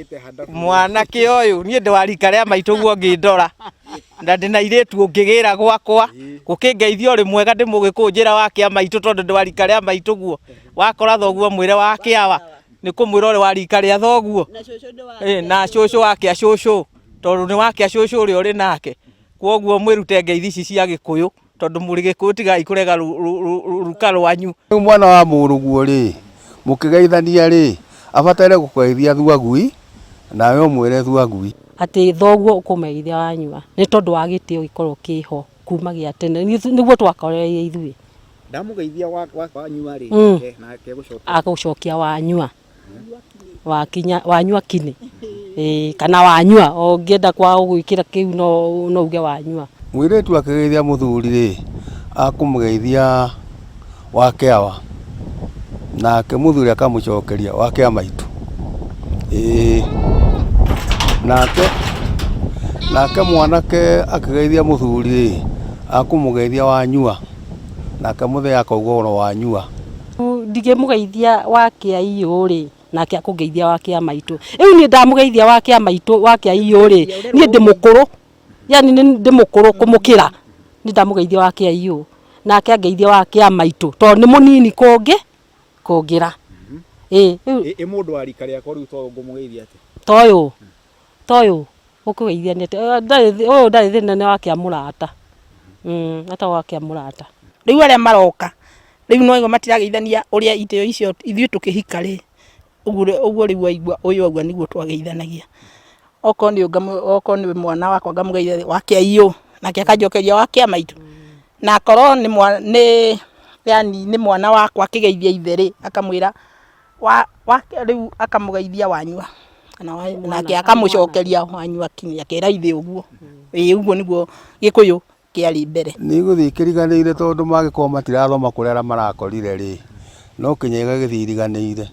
Akĩte handabu. Mwanake ũyũ, niĩ ndĩ wa rika rĩa maitũguo ngĩndora, na ndĩ na airĩtu ũngĩgĩra gwakwa, gũkĩngeithia ũrĩ mwega ndĩ mũgĩkũyũ njĩra wa kĩa maitũ tondũ ndĩ wa rika rĩa maitũguo. Wakora thoguo mwĩre wa kĩawa, nĩ kũmwĩra ũrĩ wa rika rĩa thoguo. Na cũcũ wa kĩa cũcũ, tondũ nĩ wa kĩa cũcũ ũrĩa ũrĩ nake. Kwoguo mwĩrute ngeithi ici cia gĩkũyũ. Tondũ mũrĩ Gĩkũyũ tigai kũrega ruka rwanyu. Rĩu mwana wa mũrũguo rĩ, mũkĩgeithania rĩ, abataire gũkũgeithia thuagui, nawe ũmwĩre thuagui. Atĩ thoguo ũkũmũgeithia wanyua, nĩ tondũ wa gĩtĩo gĩkoragwo kĩho kuma gĩa tene, nĩguo twakorereire ithuĩ. Ndamũgeithia wanyua rĩ, nake egũcokia? Agũcokia wanyua. Wakinya wanyua kinĩ ĩĩ kana wanyua ũngĩenda kwa gwĩkĩra kĩu no no uge wanyua. Mũirĩtu akĩgeithia mũthuri rĩ, akũmũgeithia wakĩawa, nake mũthuri akamũcokeria wakĩa maitũ, ĩĩ. Nake nake mwanake akĩgeithia mũthuri rĩ, akũmũgeithia wanyua, nake mũthee akauga oro wanyua. Ndingĩmũgeithia wa kĩa iyũ rĩ, nake akũngeithia wa kĩa maitũ. Rĩu niĩ ndamũgeithia wa kĩa maitũ wa kĩa iyũ rĩ, niĩ ndĩ mũkũrũ, yaani nĩ ndĩ mũkũrũ kũmũkĩra, niĩ ndamũgeithia wa kĩa iyũ, nake angeithia wa kĩa maitũ, tondũ nĩ mũnini kũngĩ kũngĩra. Ĩĩ rĩu. Ĩ mũndũ wa rika rĩakwa rĩu ta ũyũ ngũmũgeithia atĩa? Ta ũyũ, ta ũyũ ũkũgeithia atĩa? Ũyũ ndarĩ thĩna nĩ wa kĩa mũrata, etagwo wa kĩa mũrata. Rĩu arĩa maroka Rĩu nĩ waigua matirageithania ũrĩa itĩo icio ithuĩ tũkĩhika rĩ, ũguo ũguo rĩu waigua ũyũ auga nĩguo twageithanagia. Okorwo nĩ okorwo nĩ mwana wakwa ngamũgeithia wakĩaiyũ, nake akanjokeria wakĩa maitũ. Na akorwo nĩ nĩ yaani nĩ mwana wakwa akĩgeithia ithe rĩ, akamwĩra rĩu akamũgeithia wanyua, nake akamũcokeria wanyua akera ithe ũguo. Ĩĩ ũguo nĩguo Gĩkũyũ kĩarĩ mbere. Nĩ igũthiĩ ikĩriganĩire tondũ mangĩkorwo matirathoma kũrĩa arĩa marakorire rĩ, no nginya igagĩthiĩ iriganĩire.